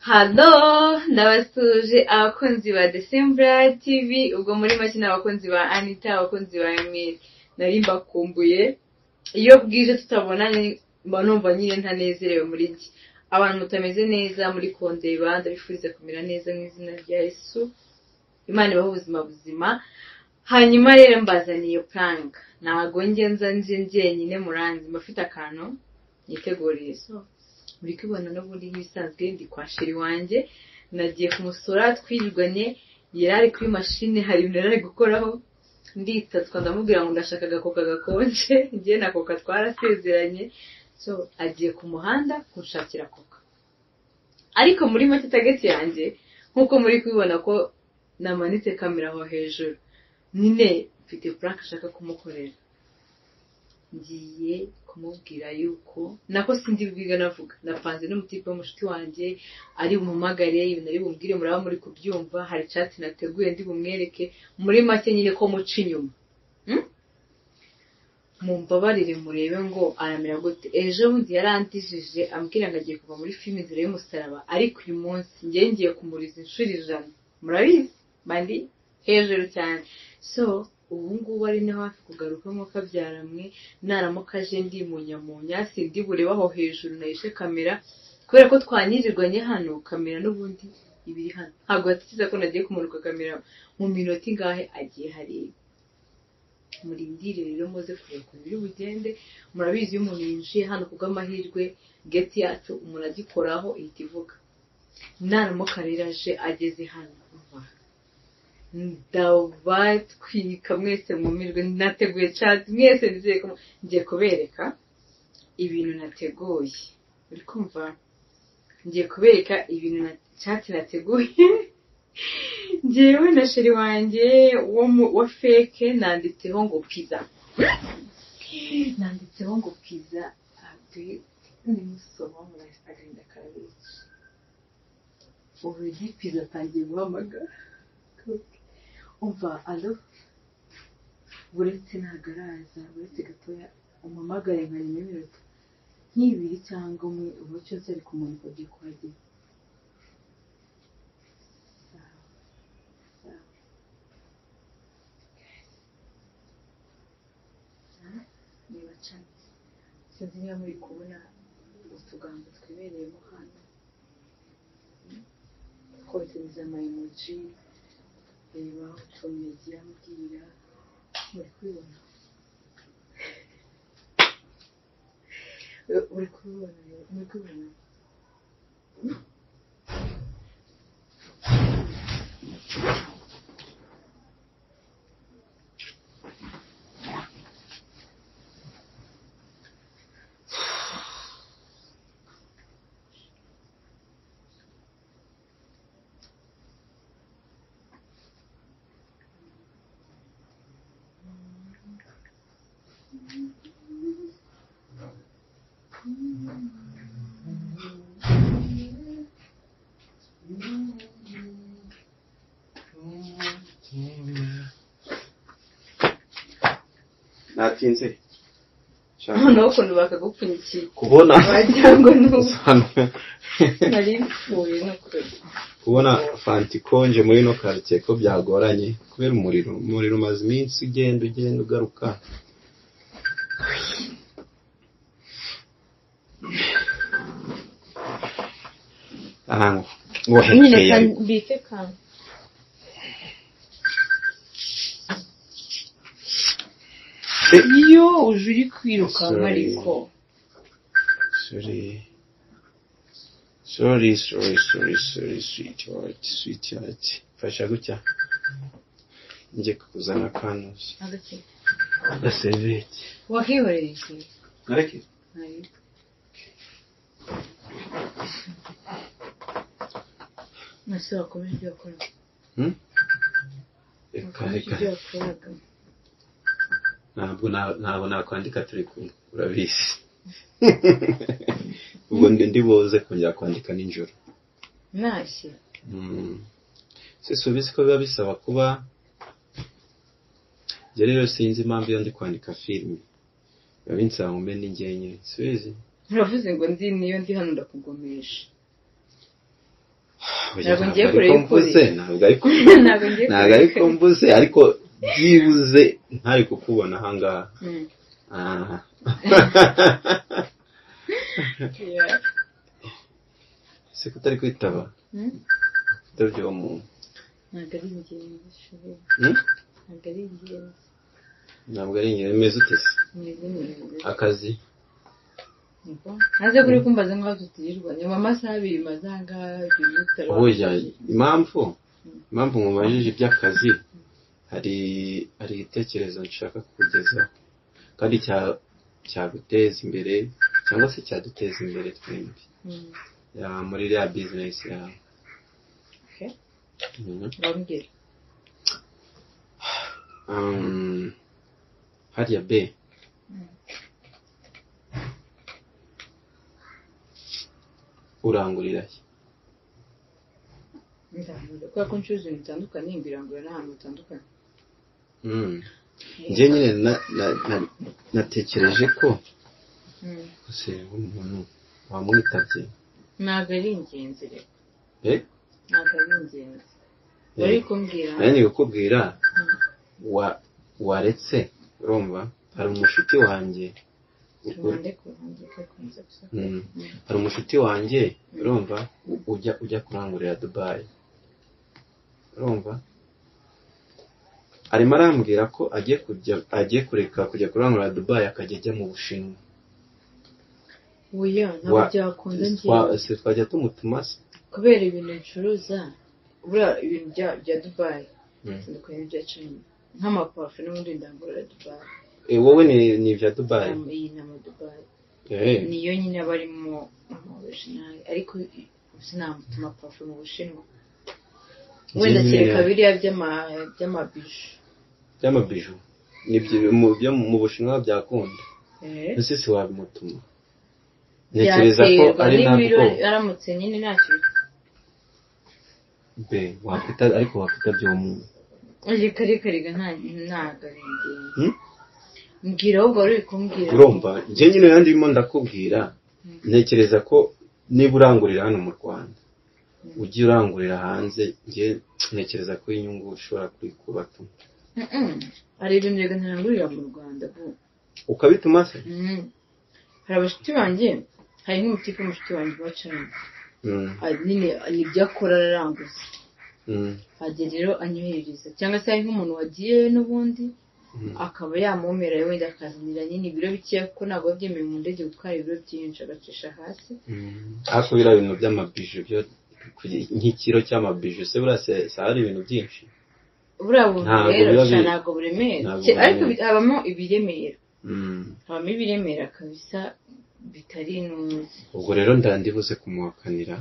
Hello, ndabasuje abakunzi ba Decembra TV, ubwo muri make ni abakunzi ba Anita, abakunzi ba Emile. Nari mbakumbuye, iyo bwije tutabonanye mba numva nyine ntanezerewe muri njye. Abantu mutameze neza muri kondeba, ndabifuriza kumera neza mu izina rya Yesu. Imana ibahe ubuzima buzima. Hanyuma rero mbazaniye prank. Ntago njye nza nje njyenyine muranzi, mba mfite akantu niteguriye. So muri kubibona n'ubundi nk'ibisanzwe ndi kwa sheri wanjye, nagiye kumusura twirirwanye, yari ari kuri mashine hari ibintu yari ari gukoraho, nditatswa ndamubwira ngo ndashaka agakoka gakonje, njye na koka twarasezeranye, so agiye ku muhanda kunshakira koka. Ariko muri make target yanjye nk'uko muri kubibona ko namanitse kamera aho hejuru, nyine mfite prank ashaka kumukorera. Ngiye kumubwira yuko nako sindi bwiga navuga, napanze n'umutipe w'umushuti wanjye ari bumuhamagare, ibintu ari bumubwire muraba muri kubyumva, hari chat nateguye ndi bumwereke, muri make nyine ko muca inyuma. Mumbabarire murebe ngo aramera gute. Ejo bundi yarantijije ambwira ngo agiye kuva muri filime Inzira y'Umusaraba, ariko uyu munsi njye ngiye kumuriza inshuro 100, murabizi bandi hejuru cyane. So ubu ngubu ari no hafi kugaruka nk'uko abyaramwe, naramuka aje ndi munyamunya sindi burebe aho hejuru nahishe kamera, kubera ko twanyirirwanye hano kamera n'ubundi ibiri hano, ntabwo yatekereza ko nagiye kumanuka kamera mu minota ingahe agiye hariya. Murindire rero muze kureba ukuntu biri bugende. Murabizi iyo umuntu yinjiye hano kubw'amahirwe geti yacu umuntu agikoraho ihita ivuga. Naramuka rero aje ageze hano ndabatwika mwese mwumirwe, nateguye chat mwese nizeye ko ngiye kubereka ibintu nateguye. Uri kumva? Ngiye kubereka ibintu na chat nateguye. Njyewe na sheri wanjye wa fake nanditseho ngo pizza. Nanditseho ngo pizza, nimusoma murahita agahinda karabica. Already pizza atangiye guhamagara. Umva, alo, buretse ntabwo araza, buretse gatoya umpamagare nka nyuma y'iminota nk'ibiri cyangwa umwe, ubu cyose ari kumanuka agiye kuhagera. Sawa. Niba chat, sinzi niba muri kubona utugambo twibereyemo hano, twohereza ama emoji, reba utuntu yagiye ambwira, muri kubibona? Uri kubibona? Muri kubibona? Natinze noneho ukuntu bakagupfunyikiye kubona wagira ngo nari mpfuye n'ukuri. Kubona fanta ikonje muri ino quartier ko byagoranye kubera umuriro. Umuriro umaze iminsi ugenda ugenda ugaruka. Nyine mbike kantu. Iyo uje uri kwirukanka ariko. Sorry, sweetheart, sweetheart. Fasha gutya. Ngiye kukuzana akanuzi. Agaseriveti. Wakihoreye iki? Nareke? Nase wakomeje ibyo wakoraga. Reka. Ibyo wakoraga. Ntabwo nakwandika turi kumwe, urabizi. Ubwo ndi buze kongera kwandika nijoro. Ntashye. Se ubizi ko biba bisaba kuba njye rero sinzi impamvu iyo ndi kwandika filime biba binsaba ngo mbe ndi njyenyine, subizi? Uravuze ngo ndi niyo ndi hano ndakugomesha. Ntabwo ngiye kure y'ukuri. Ntabwo ariko mvuze, ariko byibuze ntari kukubona ahangaha. Ese ko utari kwitaba? Utabye uwo muntu. Ntabwo ari ingenzi. Ntabwo ari ingenzi. Ntabwo ari ingenzi. Meze ute se? Meze neza. Akazi? Ntaze kuri kumbaza nkaho tutirirwa. Nyuma amasaha abiri maze ahangaha Oya, impamvu mubajije iby'akazi, hari igitekerezo nshaka kukugezaho kandi cyaguteza imbere cyangwa se cyaduteza imbere twembi muri iriya bizinesi yawe. Wambwira. Hariya be urangurira he? Ndangurira kubera ko ncuruza ibintu bitandukanye, mbirangurira n'ahantu hatandukanye. Njye nyine natekereje ko ese umuntu wamwitabye ntabwo ari ingenzi rero. Ntabwo ari ingenzi. Wari kumbwira? Nari kukubwira waretse, urumva hari umushuti wanjye. Hari umushuti wanjye, urumva, ujya kurangurira Dubai, urumva, arimo arambwira ko agiye kureka kujya kurangurira Dubai akajya ajya mu Bushinwa. Oya, ntabwo byakunda ngiye. Se twajya tumutuma se? Kubera ibintu ncuruza, buriya ibintu bya Dubai bitandukanye n'ibya China, nk'amaparufe n'ubundi ndangurira Dubai. Wowe ni ibya Dubai? Iyi ni ama Dubai. Niyo nyine aba arimo ama-original, ariko sinamutuma parufe mu Bushinwa. Wenda kereka biriya by'amabiju. By'amabiju? Nibyo mu Bushinwa byakunda. Ese si wabimutuma? Ntekereza ko ari nabwo. Aramutse nyine ntacyo. Be wakwita, ariko wakwitabye uwo muntu. Reka ntabwo ari ingenzi. Mbwira ahubwo wari uri kumbwira. Urumva njye nyine ndimo ndakubwira, ntekereza ko niba urangurira hano mu Rwanda ujye urangurira hanze, njye ntekereza ko inyungu ushobora kuyikuba tu. Hari ibintu reka ntarangurira mu Rwanda ukabituma se? Hari abashuti banjye, hari nk'umutipe w'umushuti wanjye wa China nyine ibyo akora araranguza, ajya rero anyoherereza, cyangwa se hari nk'umuntu wagiye n'ubundi akaba yamumera wenda akazanira nyine ibiro bikeya, kuko ntabwo byemewe mu ndege gutwara ibiro byinshi, agacisha hasi. Ariko biriya bintu by'amabiju byo nk'ikiro cy'amabiju se buriya se hari ibintu byinshi? Buriya rero ntabwo buremera, ariko habamo ibiremera. Habamo ibiremera kabisa bitari inuzi. Ubwo rero ndandibuze kumuhakanira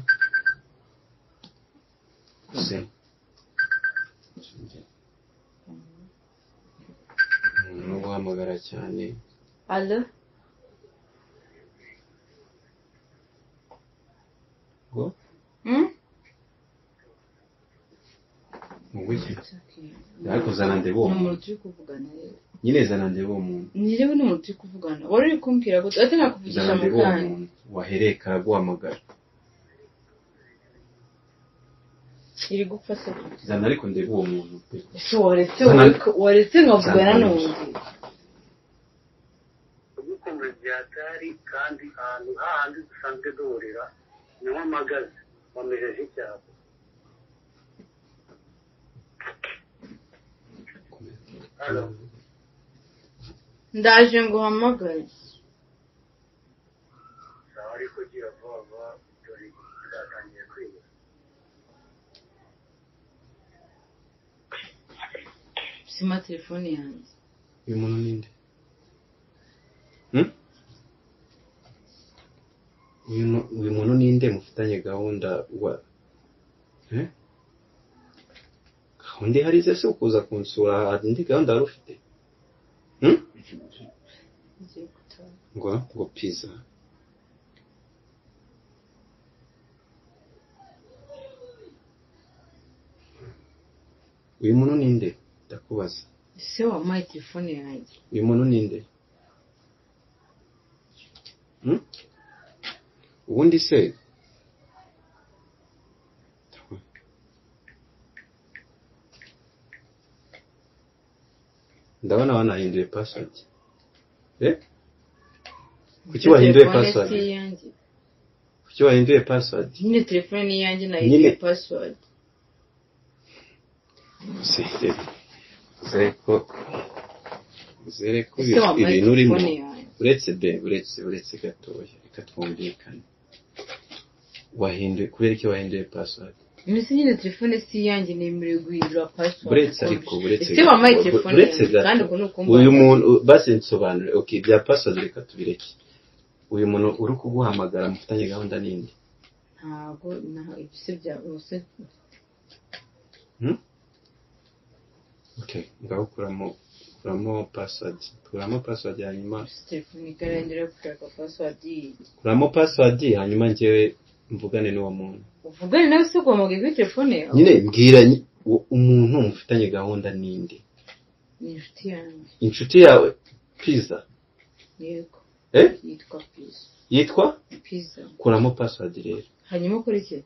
se. No guhamagara cyane. Allo? Ngo? Ngo iki? Ariko zana ndebe uwo muntu. Umuntu turi kuvugana rero. Nyine zana ndebe uwo muntu. Njyewe ni umuntu turi kuvugana. Wari uri kumbwira gute? Ate nakuvugisha mu kanya. Wahereka araguhamagara. Iri gupfa se? Zana ariko ndebe uwo muntu pe. Ese waretse nkavugana n'undi? Ugukomeza byatari kandi ahantu hahandi dusanzwe duhurira niho mpagaze wamejeje icyapa. Ndaje nguhamagare. Sawa, ariko gira vuba vuba dore bwatangiye kwira. Sima telefone yanjye. Uyu muntu ninde? Uyu muntu ninde mufitanye gahunda wa gahunda ihari se si ukuza kunsura, hari indi gahunda wari ufite? Ngo pizza. Uyu muntu ninde? Ndakubaza. Ese wampaye telefone yanjye? Uyu muntu ninde? Ubundi se Ndabona wanahinduye password. Kuki wahinduye password? Kuki wahinduye password? Nyine telefone ni iyanjye nahinduye password. Zere ko ibintu urimo uretse gatoya, reka twumvikane. Wahinduye kubera iki wahinduye password? Mbese nyine telefone si iyanjye, nemerewe guhindura password. Uretse ariko uretse ese wampaye telefone kandi uko nukumva uyu muntu basi nsobanure. Okay, bya password reka tubireke. Uyu muntu uri kuguhamagara mufitanye gahunda ninde? Ntabwo ibyo bya ubuse. Okay, ngaho kuramo password. Kuramo password hanyuma telefone ikarengera gushaka password. Kuramo password hanyuma njyewe mvugane n'uwo muntu. Uvugane nawe se guhamagaye kuri telefone yawe? Nyine mbwira umuntu mufitanye gahunda ninde? Ni inshuti yanjye. Inshuti yawe Pizza? Yego. Yitwa Pizza. Yitwa? Pizza. Kuramo password rero. Hanyuma ukora iki?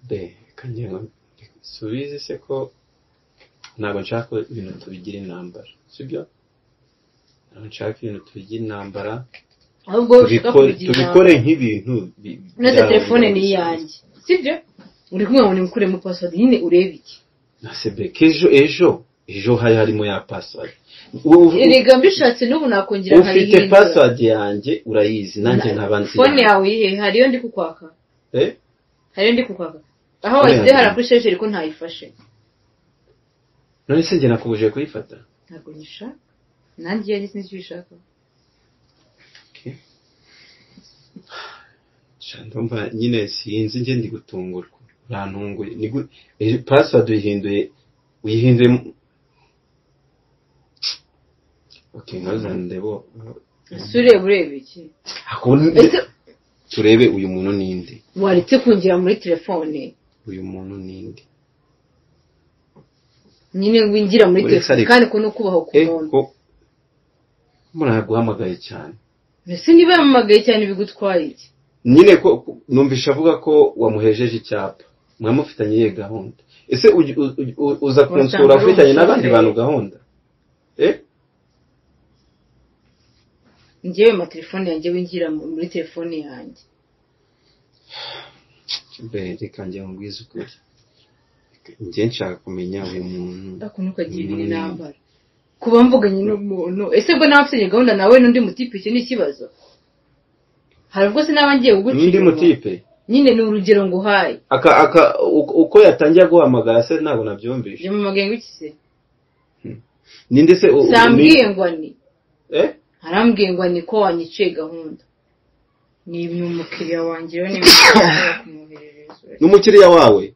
Be, kanjye subize se ko ntabwo nshaka ibintu tubigira intambara, sibyo? Ntabwo nshaka ibintu tubigira intambara. Ahubwo tubikore nk'ibintu. None telefone ni iyanjye, sibyo? Uri kumwe ngo nimukuremo password nyine urebe iki? Nasebe kejo ejo hari harimo ya password. Erega mbishatse n'ubu nakongera nkayihindura. Ufite password yanjye urayizi, nanjye nkaba nzi. Phone yawe ihe hariyo ndi kukwaka. Hariyo ndi kukwaka. Aho washyize harakusheje ariko ntayifashe. None se njye nakubujije kuyifata? Ntabwo nyishaka. Nanjye yanjye sinzi icyo uyishaka. Ndumva nyine sinzi njye ndi gutungurwa. Urantunguye. Password uyihinduye. Okay, ntuzandebo. Ese urebe iki? Turebe uyu muntu ninde? Waretse kungira muri telefone. Uyu muntu ninde? Nyine winjira muri telefone kandi ko nukubaho ku muntu. Ko muraguhamagaye cyane. Mbese niba yampamagaye cyane bigutwaye iki? Nyine ko numvisha avuga ko wamuhejeje icyapa. Mwamufitanye iyihe gahunda? Ese uza kunsura ufitanye n'abandi bantu gahunda? Njyewe ma telefone yanjye winjira muri telefone yanjye. Mbe reka njye ngwize ukuri. Njye nshaka kumenya uyu muntu. Ndakunuka agira ibintu intambara. Kuba mvuganye n'umuntu, ese bwo nawe mfitanye gahunda nawe n'undi mutipe icyo ni ikibazo? Hari ubwo se naba ngiye kugucira n'undi mutipe? Nyine ni urugero nguhaye. Aka uko yatangiye guhamagara se ntabwo nabyumvishe. Yamuhamagaye ngo iki se? Ninde se sambwiye ngo ni? Arambwiye ngo ni ko wanyiciye gahunda. Ni umukiriya wanjye rero ni kumwoherereza. N'umukiriya wawe?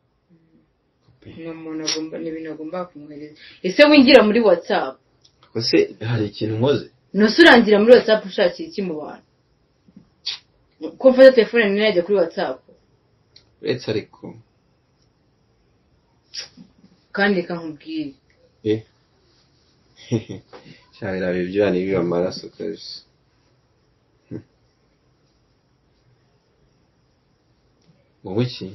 Ni umuntu agomba ni ibintu agomba kumwohereza. Ese winjira muri WhatsApp? Ese hari ikintu nkoze? Nose urangira muri WhatsApp ushakira iki mu bantu? Ko mfata telefone nini najya kuri WhatsApp? Uretse ariko. Kandi reka nkubwire. Cyabira ibyo ni biba amaraso kabisa. Wowe iki?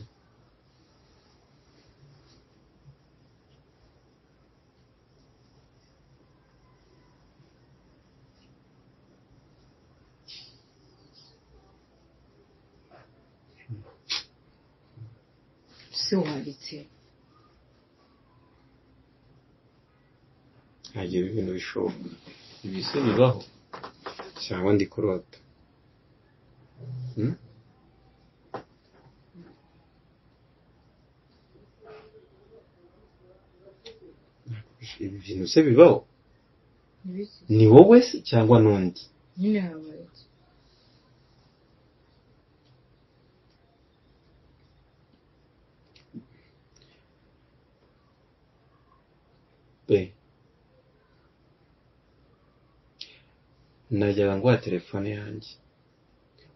Se wanditse. Ntabwo ibintu bishoboka. Ibi se bibaho cyangwa ndi kurota? Ibi bintu se bibaho? Ni wowe se cyangwa n'undi? Nyine habaye iki? Be najyaga nguha telefone yanjye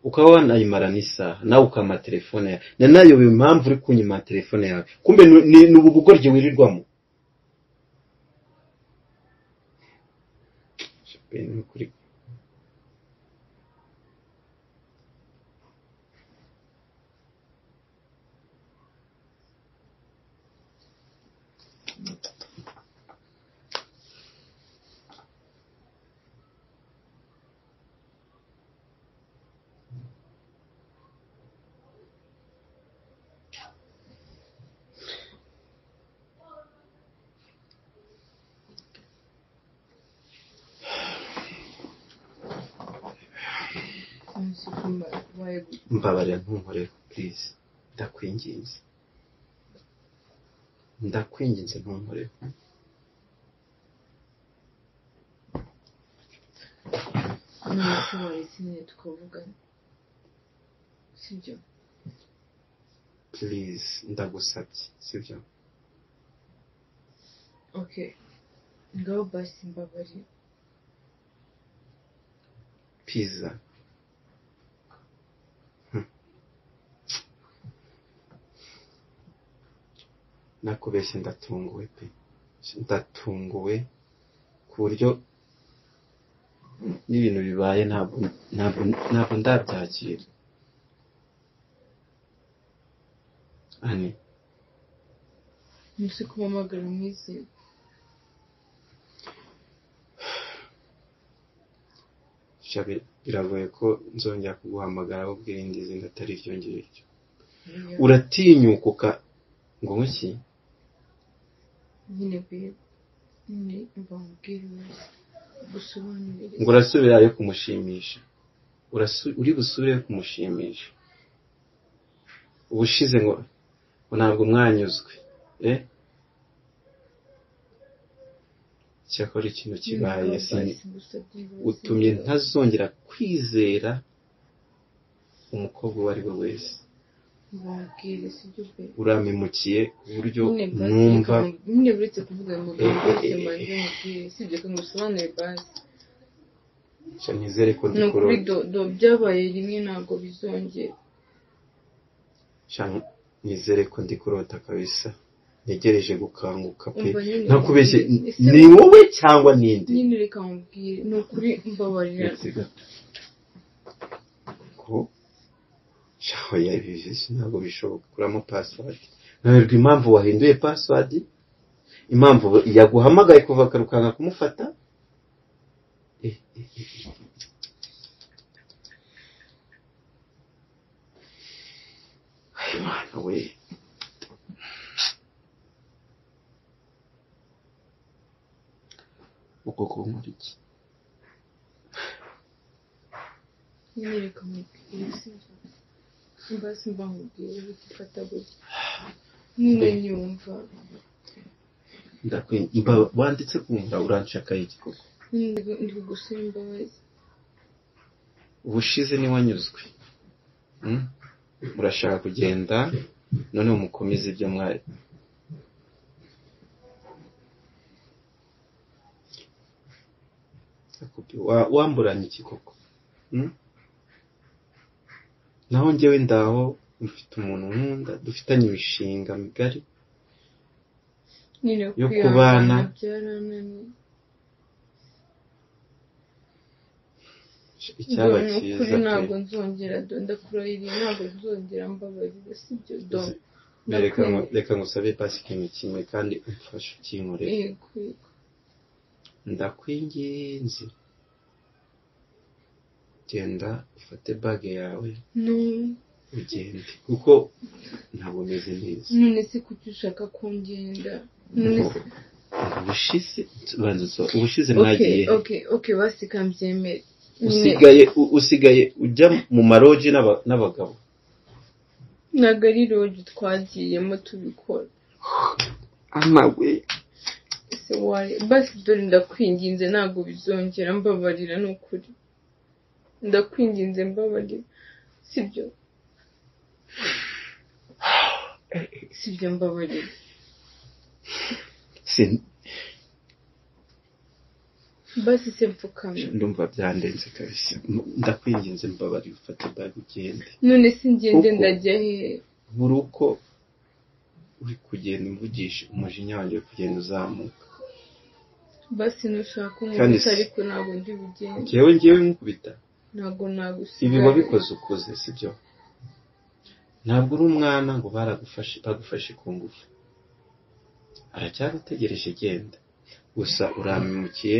ukaba wanayimara n'isaha, nawe ukampa telefone yawe. Nanayobewe impamvu uri kunyima telefone yawe. Kumbe ni ubu bugoryi wirirwamo. byabaye gute? Mbabarira ntunkoreho please, ndakwinginze, ndakwinginze ntunkoreho. None se waretse nyine tukavugana, sibyo? Please, ndagusabye, sibyo? Okay, ngaho basi mbabarira. Pizza. Nakubeshye, ndatunguwe pe, ndatunguwe ku buryo n'ibintu bibaye ntabwo ndabyakira. Ani Nuse kumpamagara mwizeye. Sha, biragoye ko nzongera kuguhamagara aho ubwira izina atari iryo ngiryo. Uratinyuka ngo iki? Nyine be, nyine mba nkubwire wese gusobanurira. Ngo urasubirayo kumushimisha, uri busubire kumushimisha. Ubushize ngo ntabwo mwanyuzwe, eh? Cyakora ikintu kibaye utumye ntazongera kwizera umukobwa uwo ari we wese. Mbabwire sibyo be? Urampemukiye ku buryo numva nyine uretse kuvuga ayo magambo yose mbanze nkubwire, sibyo? Ko ngusobanurire basi. Sha, nizere ko Ni ukuri ndikurota. Do byabaye rimwe, ntabwo bizongera. Sha, nizere ko ndi kurota kabisa, ntegereje gukanguka pe. Umva nyine Ntakubeshye, nkubwire. Ese ni wowe cyangwa ninde? Nyine reka nkubwire, ni ukuri mbabarira. Uretse gato ko sha, oya, ibi ntabwo bishoboka. Kuramo password, nkaberwa impamvu wahinduye password, impamvu yaguhamagaye kuva akarukanga kumufata. Eh, eh, eh. Ay, Mana we, ubwo kunkora iki? Nyine reka nkubwire, sibyo? Basi mba nkubwire, bigifata gutya nyine nyumva. Wanditse kumva uranshakaye iki koko? Nyine ndi kugusaba imbabazi. Ubushize ntiwanyuzwe. Murashaka kugenda noneho mukomeze ibyo mwari. Wamburanye iki koko? Naho njyewe ndaho mfite umuntu nkunda, dufitanye imishinga migari Nyine yo kwihangana kubana. byarananiye. Icyaba Do, ni ukuri cyiza pe. Ntabwo nzongera do, ndakurahiriye ntabwo nzongera, mbabarira, sibyo do? Reka Ndakwemera. Reka ngusabe basi ikintu kimwe kandi umfashe ukinkorere. Yego, yego. Ndakwinginze, genda ufate bag yawe No. ugende, kuko ntabwo meze neza. None se kuki ushaka kungenda? None se Ubushize banza ubushize Okay. mwagiye he? Okay, basi kambyemere nyine. Usigaye ujya mu maroji n'abagabo. Ntabwo ari lodge twagiyemo tubikora. Amawe. Ese wari basi, dore ndakwinginze, ntabwo bizongera, mbabarira, ni ukuri ndakwinginze, mbabarira, sibyo? Sibyo? Mbabarira. Basi se mfukamye? Ndumva byandenze kabisa. Ndakwinginze, mbabarira, ufate bag ugende. None se ngende Kuko ndajya hehe? Buri uko uri kugenda umvugisha, umujinya wanjye uri kugenda uzamuka. Basi nushaka Kandi unkubita, ariko ntabwo ndi bugende. Njyewe nkukubita? Ntabwo Ibi nagusiga. wabikoze ukuze, sibyo? Ntabwo uri umwana ngo baragufashe, bagufashe ku ngufu. Aracyagutegereje, genda. Gusa urampemukiye,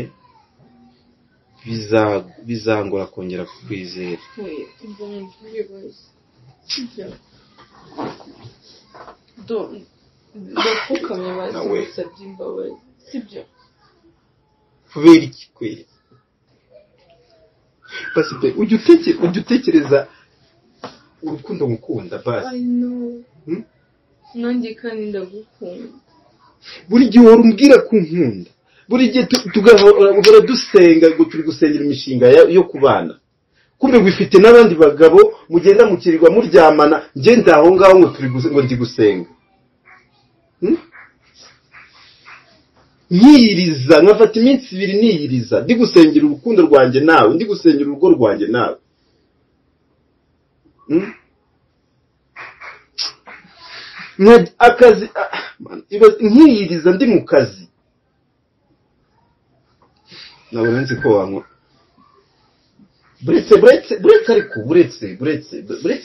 bizangora kongera kukwizera. Oya, umva nkubwire basi, sibyo? Do, ndapfukamye basi. Nawe. Ngusabye imbabazi, sibyo? Kubera iki kweri? Basi pe, ujya utekereza. Urukundo ngukunda basi. I know. Nanjye kandi ndagukunda. Buri gihe uhora umbwira ko unkunda. Buri gihe tugahora dusenga ngo turi gusengera imishinga yo kubana. Kumbe wifite n'abandi bagabo mugenda mukirirwa muryamana, njye ndaho ngaho ngo turi ngo ndi gusenga. Nkiyiriza nkafata iminsi ibiri niyiriza ndi gusengera urukundo rwanjye nawe, ndi gusengera urugo rwanjye nawe. Akazi nkiyiriza ndi mu kazi. Nabona nzi ko wanywa. Buretse ariko buretse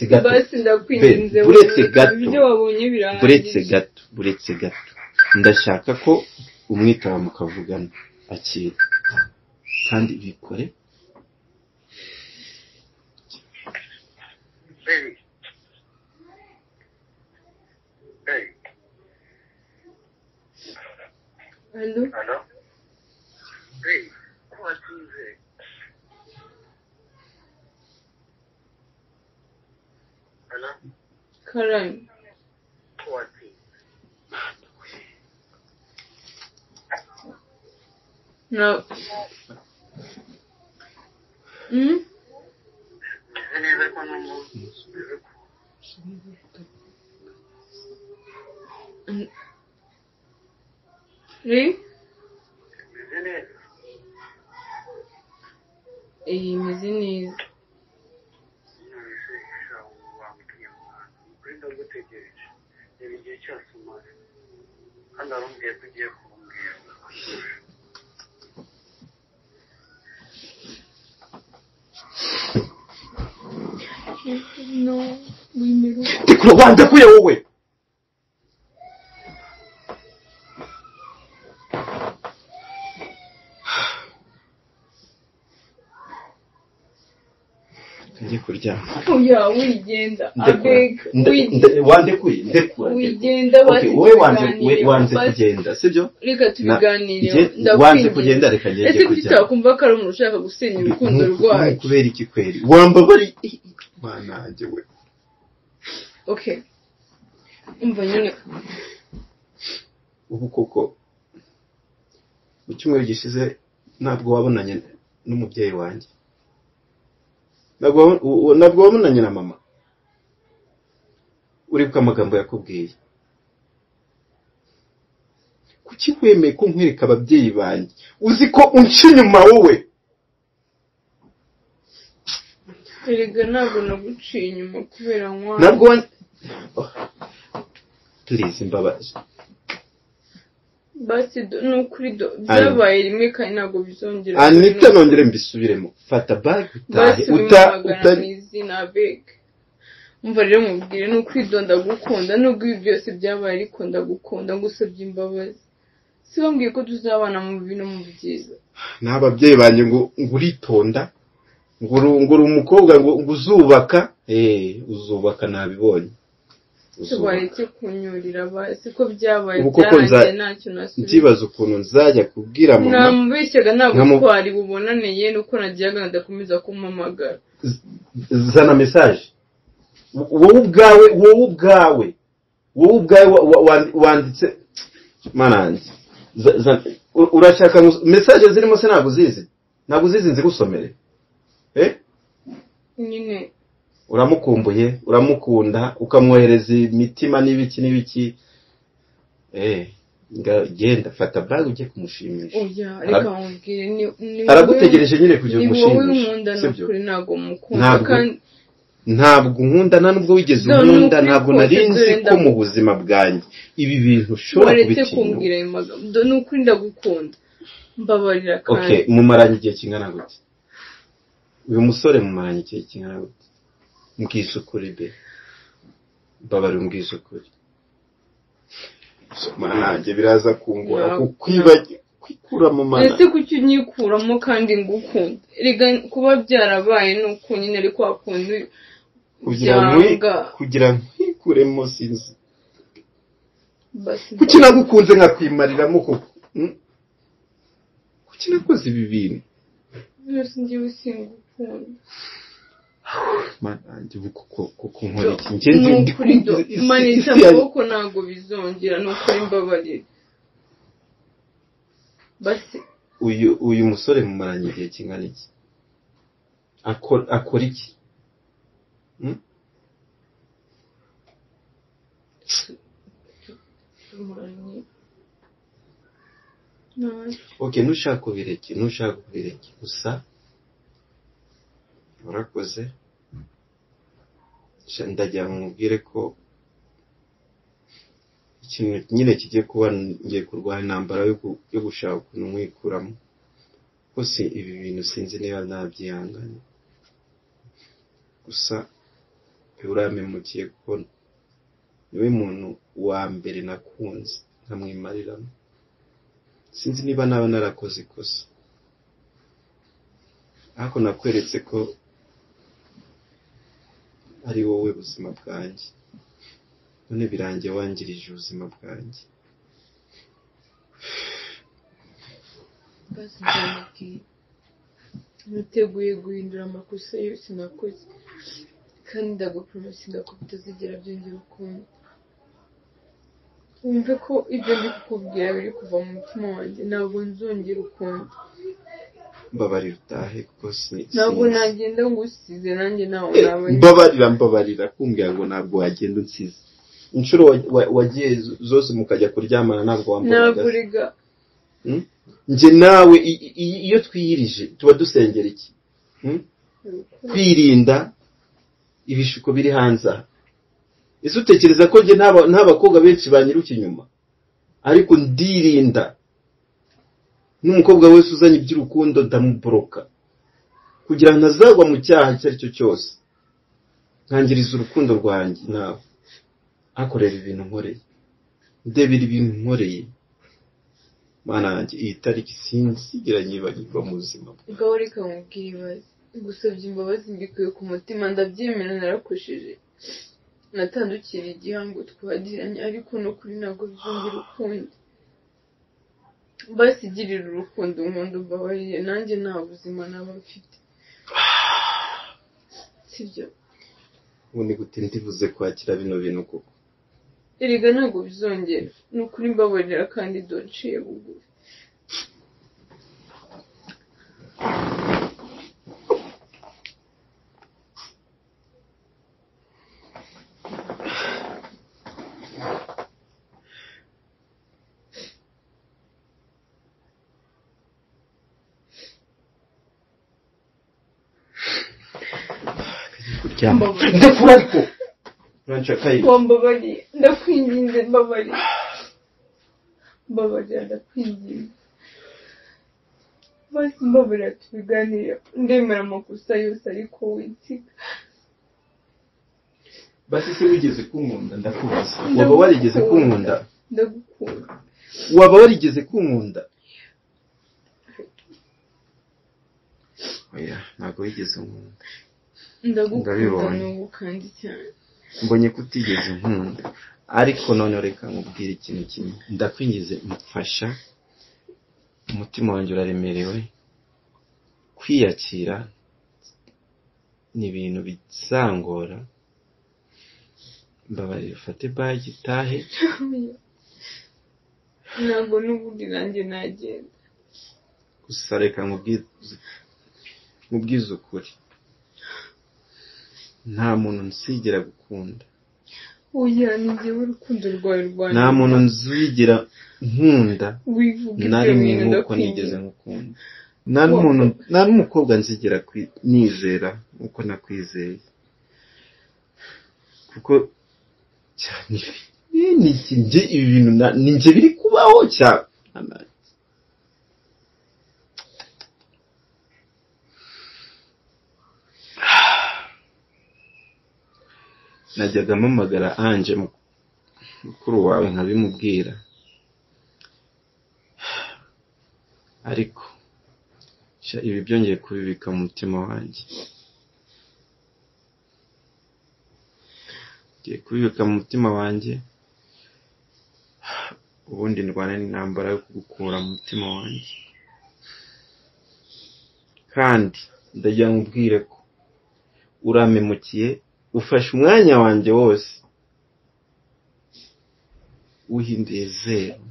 gato. Basi ndakwinginze buretse gato. Ibyo wabonye birahagije. Buretse gato. Ndashaka ko umwitaba mukavugana akira. Kandi bikore. Baby. Hey. Hello. Hello. Hey, what is it? Hello. Karan. What is it? No. Re? Meze neza. No, ndekura wandekuye wowe. Ngiye kuryama. Oya wigenda abeg wandekuye ndekura wigenda basi. Wowe wanze kugenda sibyo? Reka tubiganire. Wanze kugenda reka ngende kuryama. Ese kuki utakumva ko ari umuntu ushaka gusenya urukundo rwacu? Kubera iki kweri? Wambabari mananjye we. Okay. Umva nyine ubu koko mu cyumweru gishize ntabwo wabonanye n'umubyeyi wanjye. Ntabwo wabonanye na mama. Uribuka amagambo yakubwiye. Kuki wemeye ko nkwereka ababyeyi banjye? Uzi ko unca inyuma wowe. Erega ntabwo naguciye inyuma kubera nkwana. Ntabwo please mbabazi. Basi nukuri byabaye rimwe kandi ntabwo bizongera. Anita nongere mbisubiremo. Fata bag utahe uta izina beg. Umva rero mubwire nukuri do ndagukunda nubwo ibi byose byabaye ariko ndagukunda ngusabye imbabazi. Si bambwiye ko tuzabana mu bibi no mu byiza. N'ababyeyi banjye ngo nguritonda ngo uri umukobwa ngo uzubaka uzubaka nabibonye. Waretse kunyurira basi ko byabaye byarangiye ntacyo nasubiza. Ntibaza ukuntu nzajya kubwira mama. Namubeshyaga ntabwo twari bubonaneye nuko nagiyaga ndakomeza kumpamagara. Zana message. Wowe ubwawe wanditse mananjye. Urashaka message zirimo se ntabwo uzizi? Ntabwo uzizi nzigusomere. Nyine uramukumbuye, uramukunda, ukamwohereza imitima n'ibiki n'ibiki. Genda fata bag ujye kumushimisha. Oya reka nkubwire ni aragutegereje nyine kugira umushimishe. Sibyo? Ntabwo kandi ntabwo unkunda nta nubwo wigeze unkunda, ntabwo nari nzi ko mu buzima bwanjye ibi bintu ushobora kubitinya. Kumbwira ayo magambo ni ukuri ndagukunda mbabarira kandi. Okay, mumaranye igihe kingana gute? Uyu musore mumaranye igihe kingana gute? Mbwiza ukuri be. Mbabarira umbwiza ukuri. Mananjye biraza kungora kwikura mu mana. Ese kuki unyikuramo kandi ngukunda? Erega kuba byarabaye nuko nyine ariko wakunda kugira nkwikuremo sinzi. Kuki nagukunze nkakwimariramo koko? Kuki nakoze ibi bintu? Byose njyewe singukunda. Manitse amaboko ntabwo bizongera, ni ukuri mbabarira. Basi uyu musore mumaranye igihe kingana iki? Akora iki? Okay, nushaka ubireke, nushaka ubireke. Gusa urakoze. Ndagira ngo mubwire ko ikintu nyine kigiye kuba, ngiye kurwana intambara yo gushaka ukuntu mwikuramo. Kose ibi bintu sinzi niba nabyihangana. Gusa urampemukiye kuko niwe muntu wa mbere nakunze nkamwimariramo. Sinzi niba naba narakoze ikosa, ariko nakweretse ko ari wowe buzima bwanjye, none birangiye wangirije ubuzima bwanjye. Basi ndamubwiye, niteguye guhindura amakosa yose nakoze, kandi ndagupromisinga ko bitazigera byongera ukundi. Wumve ko ibyo ndi kukubwira biri kuva mu mutima wanjye, ntabwo nzongera ukundi. Mbabarira utahe kuko ntabwo nagenda ngusize, nanjye nawe naba. Mbabarira kumbwira ngo ntabwo wagenda unsize. Inshuro wagiye zose mukajya kuryamana ntabwo wambonaga. Njye nawe iyo twiyirije tuba dusengera iki? Kwirinda ibishuko biri hanze aha. Ese utekereza ko njye nta bakobwa benshi banyiruka inyuma? Ariko ndirinda. N'umukobwa wese uzanye iby'urukundo ndamuboroka kugira ngo ntazagwa mu cyaha icyo ari cyo cyose, nkangiriza urukundo rwanjye nawe. Akorera ibintu nkoreye, ndebera ibintu nkoreye. Mana yanjye, iyi tariki sinzigera nyibagirwa mu buzima bwawe. Ngaho reka nkubwire ibaze, ngusabye imbabazi mbikuye ku mutima, ndabyemera narakosheje, natandukira igihango twagiranye, ariko n'ukuri ntabwo bizongera ukundi. Basi girira urukundo nkunda, umbabarire, nanjye nta buzima naba mfite. Sibyo? Ubu ni gute ndibuze kwakira bino bintu koko? Erega ntabwo bizongera, ni ukuri mbabarira kandi donciye bugufi. Ndakura ariko uranshakaye. Wambabariye, ndakwinginze, mbabarira, mbabarira, ndakwinginze. Basi mbabarira tubiganire, ndemera amakosa yose ariko winsiga. Basi se wigeze kunkunda? Ndakubaza, waba warigeze kunkunda? Ndagukunda. Waba warigeze kunkunda? Oya, ntabwo wigeze unkunda. Ndagukunda n'ubu kandi cyane. Mbonye ko utigeze unkunda, ariko none reka nkubwire ikintu kimwe. Ndakwingize mfasha, umutima wanjye uraremerewe. Kwiyakira ni ibintu bizangora. Mbabarira ufate bagi utahe. Ntabwo n'ubundi nanjye nagenda. Gusa reka nkubwize ukuri, nta muntu nzigera gukunda. Oya, ni njyewe urukundo rwawe rwanjye. Nta muntu nzigera nkunda na rimwe nk'uko nigeze ngukunda. Nta n'umukobwa nzigera nizera nk'uko nakwizeye. Kuko cyane ibi bintu ni njye biri kubaho cyane. Najyaga mpamagara Ange mukuru wawe nkabimubwira, ariko ibi byongeye kubibika mu mutima wanjye. Ngiye kubibika mu mutima wanjye, ubundi ndwana n'intambara yo kugukura mu mutima wanjye. Kandi ndagira nkubwire ko Urampemukiye, ufashe umwanya wanjye wose uhinduye zero.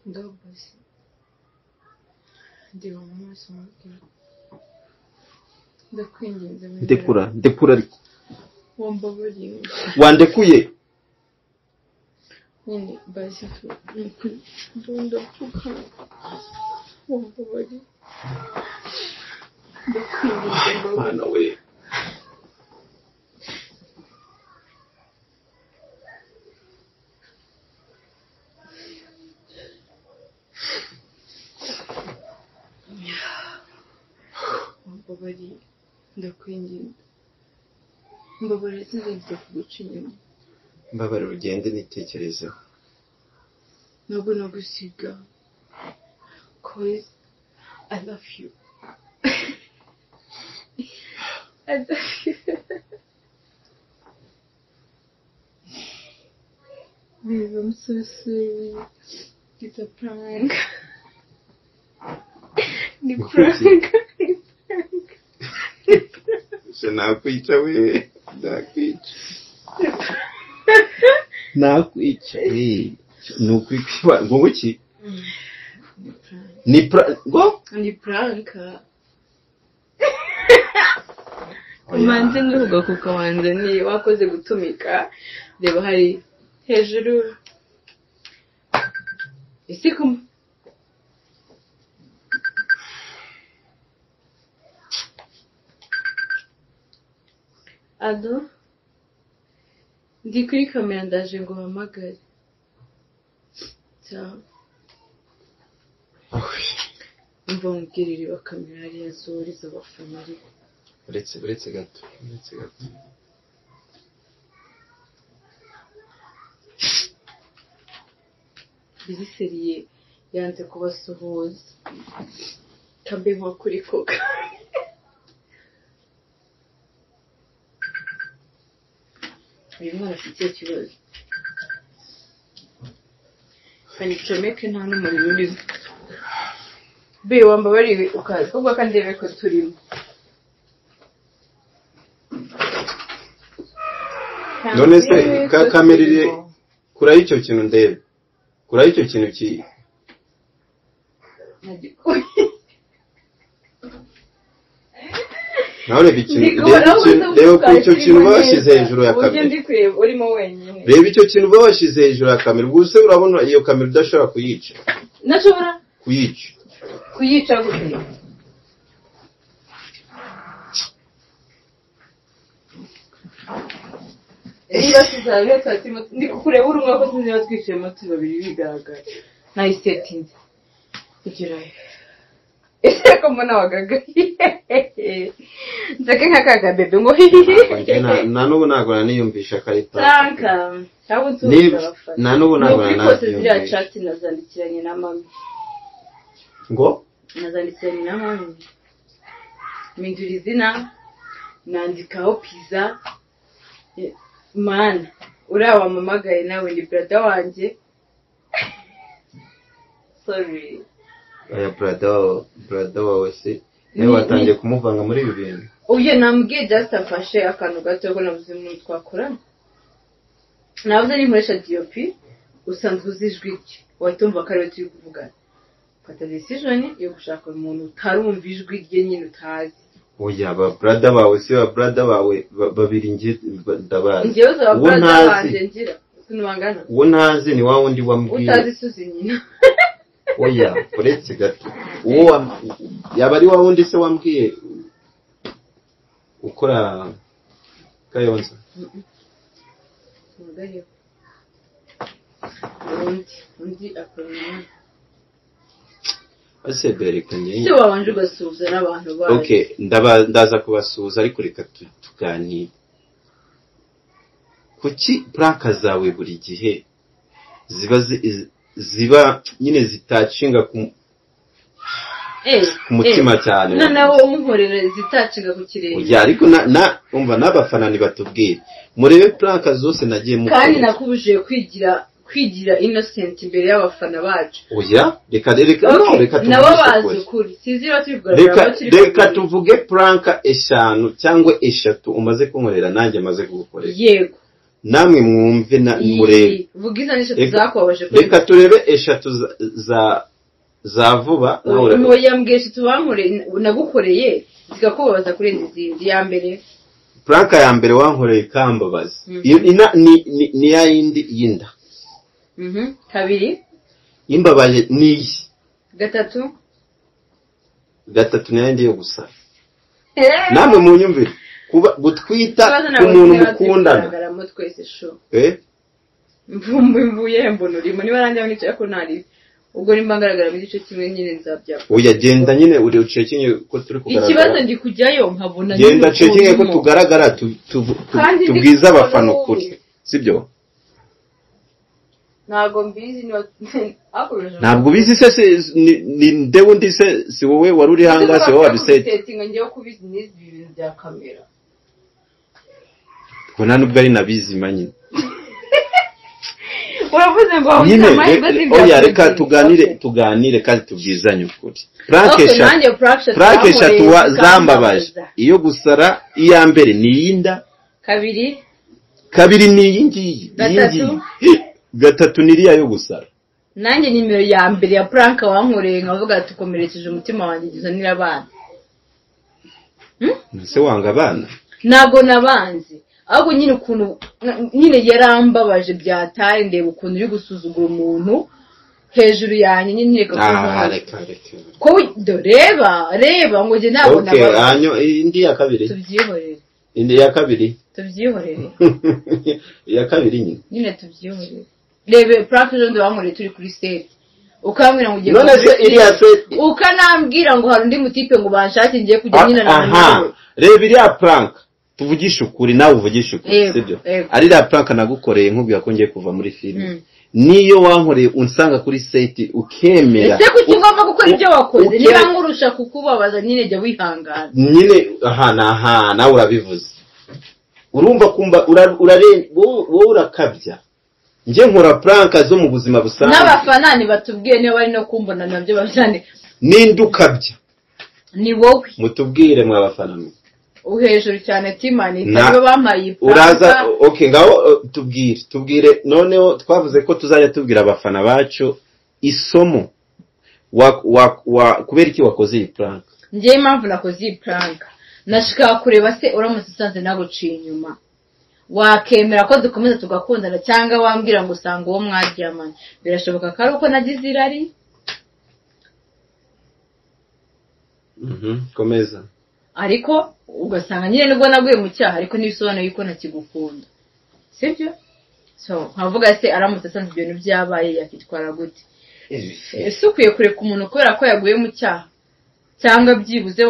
Ndabasi ndeba mu maso mubwira ndakwinginze. Ndekura, ndekura ariko. Wambabariye. Wandekuye. Nyine basi ndapfukama, wambabariye, ndakwinginze mbabarira. Mana we. Wambabariye, ndakwinginze, mbabarira, sinzongera kuguca inyuma. Mbabarira ugende nitekerezeho. Ntabwo nagusiga, 'cause I love you. I love you. Babe, I'm so sorry. It's a prank. Ni prank. Ni prank. Nakwica we, nakwica, nakwica. Ni ukwikwiba ngo iki? Ni prank. Ni pra ngo Ni prank. Umanze n'urugo kuko wanze ni wakoze gutumika. Reba hari hejuru. Ese kuma Ado, ndi kuri kamera ndaje ngo uhamagare. Ciao. Umva mubwire ireba kamera hariya zoriza abafana ariko. Uretse, uretse gato, uretse gato. Biriseriye yanze kubasuhuza. Kambe nko kuri koka. Uyu mwana afite ikihe kibazo? Kanicomeke nta n'umuriro urimo. Be wambabariye ukaza ubwo kandi ndebe ko turimo. None se ka kamera iri kuraho icyo kintu ndebe, kuraho icyo kintu ki nawe reba ikintu, reba ikintu, reba ko icyo kintu bashyize hejuru ya uburyo kamera. Ndi kureba urimo wenyine. Reba icyo kintu bashyize hejuru ya kamera, ubwo se urabona iyo kamera udashobora kuyica? Nashobora Kuyica. Kuyica gute? Niba tuzabe turimo ndi kureba uri umwe ko sinzi niba twicayemo turi babiri bigaragara. Nayisetinze kugerayo. Ese ko mbona wagagaye nseke nka ka kabebe ngo hihihi. Njye na n'ubu ntabwo naniyumvisha ko ari prank. Prank cyangwa nsuhuza abafana. Na n'ubu Ni ntabwo ukuri kose ziriya nanabyiyumvisha. chat nazandikiranye na mami. Ngo Nazandikiranye na mami, mpindura izina, nandikaho pizza. Mana, uriya wampamagaye nawe ni brother wanjye, sorry. Aya brother wawe, brother wawe se nawe watangiye kumuvanga muri ibi bintu? Uyu namubwiye just afashe akantu gato ko nabuze umuntu twakorana. Nabuze ninkoresha DOP usanzwe uzi ijwi rye wahita wumva ko ariwe turi kuvugana. Fata decision yo gushaka umuntu utarumva ijwi rye nyine utazi. Oya, ba brother bawe se, ba brother bawe babiri njye ndabazi. Njyewe uzi aba Uwo brother ntazi. banjye ngira ukuntu bangana. Uwo ntazi ni wa wundi wambwiye. Utazi Suzi nyina. Oya, uretse gato, uwo yaba ari wa wundi se wambwiye ukora Kayonza? Ntabwo ariwe. Undi akora. Ese bereka njye. Se wabanje ugasuhuza n'abantu bawe. Okay, ndaza kubasuhuza ariko reka tuganire. Kuki prank zawe buri gihe ziba nyine zitacinga ku mutima cyane? Noneho unkorera zitacinga ku kirenge. Oya, ariko na umva n'abafana nibatubwire. Murebe prank zose nagiye mukora. Kandi nakubujije kwigira innocent imbere y'abafana bacu. Oya, reka no, reka tuvuge. Nabo bazi ukuri. Sizi batubwira. Reka tuvuge prank 5 cyangwa 3 umaze kunkorera nanjye maze kugukorera. Yego. Namwe mwumve na murebe. Vuga izo 3 zakubabaje. Reka turebe 3 za vuba. Oya, mbwiye 3 bankoreye nagukoreye zikakubabaza kurenza izindi. Ya mbere, prank ya mbere wankoreye ikambabaza. Ni ya yindi y'inda. Kabiri imbabaje ni gatatu. Gatatu ni yindi yo gusa. Namwe munyumvire kuba gutwita umuntu mukundana. Mvuye mbona urimo niba ranjye nicaye ko ntari ubwo nimba ngaragara mu gice kimwe nyine nzabyapa. Oya, genda nyine uri ucekinye ko turi kugaragara. Ikibazo ndi kujyayo nkabona genda cekinye ko tugaragara tubwiza abafana ukuri, sibyo? Ntabwo mbizi niba ntabwo ubizi se ni nde wundi se si wowe wari uri hanga se wowe wabisetinga ngiye kubizi n'izi ibintu bya kamera. Ko nta nubwo ari nabizima nyine. Uravuze ngo nyine. Oya, reka tuganire kandi tubwizanye ukuri. Prank 3 zambabaje. Iyo gusara iya mbere ni iyinda, kabiri ni iyi ngiyi, gatatu ni iriya yo gusara. Nanjye nimero ya mbere ya prank wankoreye nkavuga ati ukomerekeje umutima wanjye gizanira abana. Se wanga abana? Ntabwo nabanze, ahubwo nyine ukuntu nyine yarambabaje byataye ndeba ukuntu uri gusuzugura umuntu hejuru yanjye nyine reka ko reba ngo njye ntabwo nabanze. Okay, anyo indi ya kabiri tubyihorere. Indi ya kabiri tubyihorere. Ya kabiri nyine tubyihorere. Rebe prank ejo wankoreye turi kuri set ukambwira ngo ugiye none se iriya set ukanambwira ngo hari undi mutipe ngo banshake ngiye kujya nyina na aha. Reba iriya prank tuvugisha ukuri nawe uvugisha ukuri, sibyo? Ari iriya prank nagukoreye nkubwira ko ngiye kuva muri filime. Niyo wankoreye unsanga kuri set ukemera. Ese kuki ngomba gukora ibyo wakoze? Niba nkurusha kukubabaza nyine jya wihangana nyine. Aha nawe urabivuze. Urumva kumba wowe urakabya. Nje nkora prank zo mu buzima busanzwe. N'abafana ni batubwiye niba bari no kumbona nabyo babyane. Nindukabya ni wowe mutubwire mwa bafana mwe. Uhejuru cyane timani niba bampaye prank. Uraza okay, ngaho tubwire noneho twavuze ko tuzajya tubwira abafana bacu isomo wa kubera iki wakoze iyi prank. Nje impamvu nakoze iyi prank nashaka kureba se uramutse usanze naguciye inyuma wakemera ko dukomeza tugakundana cyangwa wambwira ngo usanga uwo mwaryamanye. Birashoboka ko ari uko nagize irari. Komeza. Ariko ugasanga nyine nubwo naguye mu cyaha ariko n'ibisobanuye yuko ntakigukunda, sibyo? So nkavuga se aramutse asanze ibintu byabaye yakitwara gute? Ese ukwiye kureka umuntu kubera ko yaguye mu cyaha cyangwa byibuze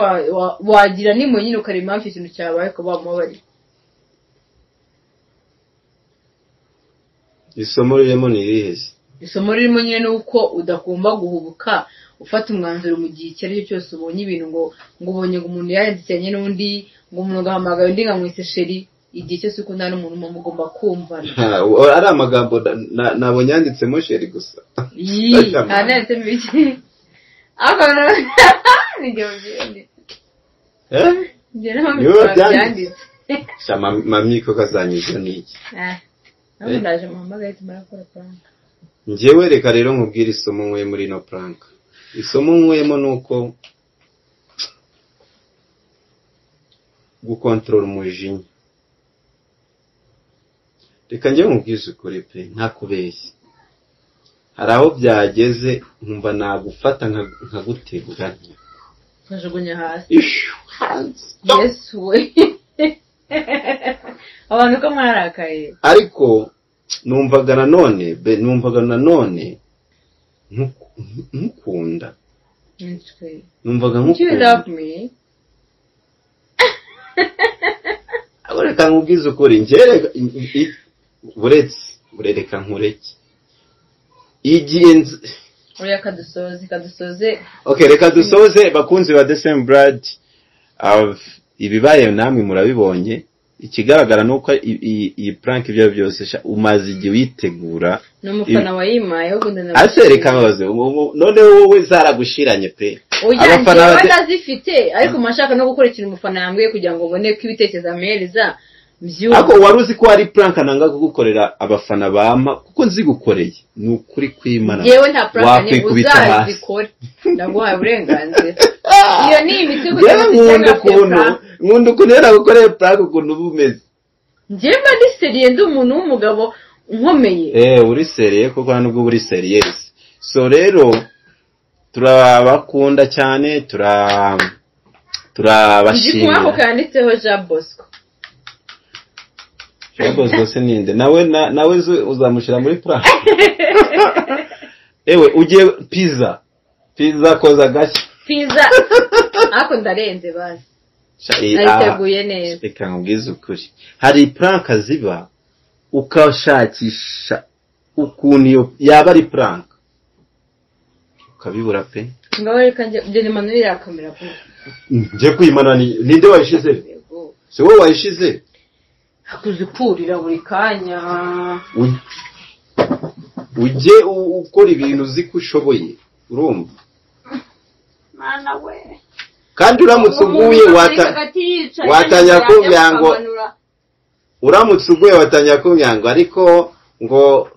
wagira nimwe nyine ukareba impamvu ikintu cyabaye ko bamubabarira? Isomo ririmo ni irihe? Isomo ririmo nyine nuko udagomba guhubuka ufata umwanzuro mu gihe icyo ari cyo cyose ubonye ibintu ngo ubonye ngo umuntu yandikiranye n'undi ngo umuntu agahamagara undi nkamwise sheri. Igihe cyose ukundana n'umuntu mugomba kumvana. Ari amagambo nabonye yanditsemo sheri gusa. Yanditsemo iki? Byanditse. Mami ko kazanyuze n'iki? Ndaje muhamagaye tumara gukora prank. Njyewe reka rero nkubwire isomo nkuye muri ino prank. Isomo nkuyemo nuko gukontorora umujinya. Reka njye nkubwize ukuri pe, ntakubeshye. Hari aho byageze nkumva nagufata nkagutegura nkajugunya hasi. Yesu we. Abantu ko mwarakaye. Ariko Numvaga nanone be, numvaga nanone nkukunda. Numvaga Do you nkukunda. love me? Abo reka nkubwize ukuri, njye reka buretse burereka nkureke igihe Oya, kadusoze, kadusoze. Okay, reka dusoze bakunzi ba The Same Blood. Ibibaye namwe murabibonye. Ikigaragara nuko iyi prank ibyo byose sha, umaze igihe witegura. Ni umufana wayimaye ahubwo ndana. Ase reka mbabaze, none wowe zaragushiranye pe? Oya, Abafana njyewe ndazifite, ariko mashaka no gukora ikintu umufana yambwiye kugira ngo ubone ko ibitekerezo amuhereza mbyumva. Ariko wari uzi ko hari prank nanga kugukorera abafana bampa, kuko nzigukoreye ni ukuri kwimana. Njyewe nta prank Wakwikubita hasi. uzazikore, ndaguhaye uburenganzira. Iyo ni imiti kugira Njyewe ngo nkunda tutanga ukuntu prank. Nkunda ukuntu iyo nagukoreye prank ukuntu uba umeze. Njyewe mba ndi seriye, ndi umuntu w'umugabo nkomeye. Uri seriye kuko nta nubwo uri serious. So rero turabakunda cyane, Ndi kunywa ako turabashimira. kanditseho Jean Bosco. Jean Bosco se ninde? Nawe nawe uzamushyira muri prank. Ewe ugiye pizza. Pizza koza gashya. Pizza ariko ndarenze basi. Nayiteguye neza. Reka nkubwize ukuri. Hari prank ziba ukashakisha ukuntu iyo yaba ari prank ukabibura pe. Ngaho reka njye nimanure iriya kamera vuba. Njye kuyimana ninde wayishize? Yego. Si wowe wayishize? Kuzikurira buri kanya. Ujye ukora ibintu uzi ko ushoboye, urumva? Mana we. Kandi uramutse uguye watangira kumbwira ngo uramutse uguye watangira kumbwira ngo ariko ngo